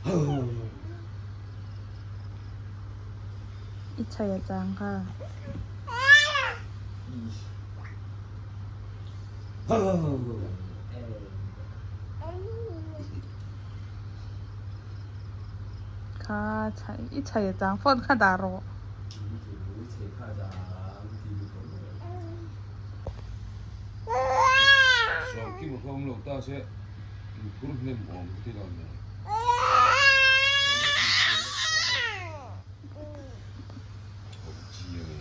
I chhai a chang kha. Kha chhai i chhai a chang phone kha dah rawh. Sawmkima kha awm lo ta se inphur hnem awm ka ti lo nia. Awm chiang e.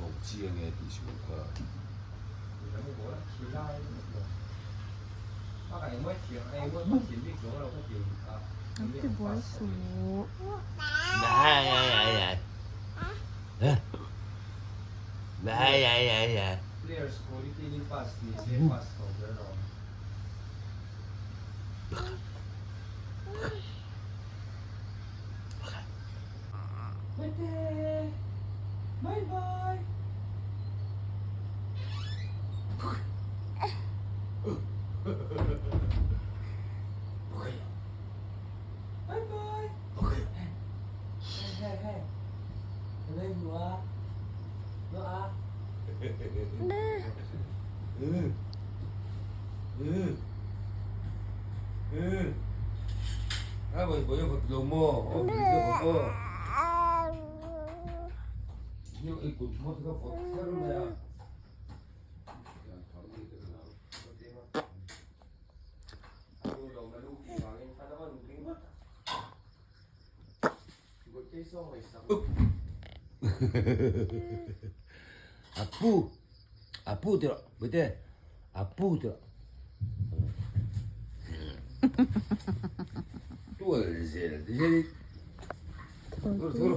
Awm chiang e tih sual kha. An ti buai suh. Apu apu ti rawh Puite apu ti rawh tual zel ti hian in thur thur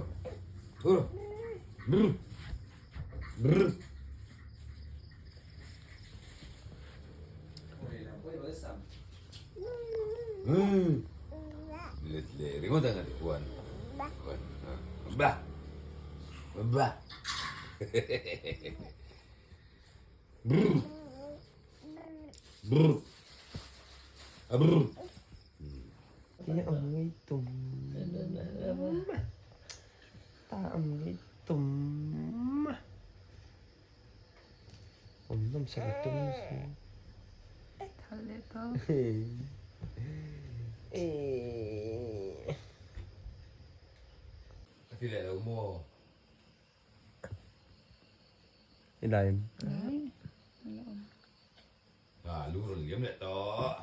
thur brr brr. Let leh ringawt ang a ti huan huan ba ba brr brr a brr. A ti leh lo maw? A lu rawn liam leh tawh.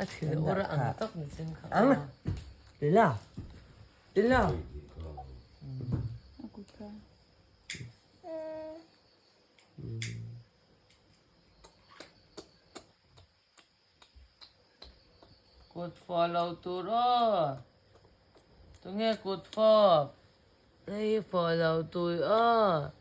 A thil ur ang tak ni chin kha. A kut kha. Kut fawh lo tur aw. Tunge kut fawp? Hei fawh lo tur aw.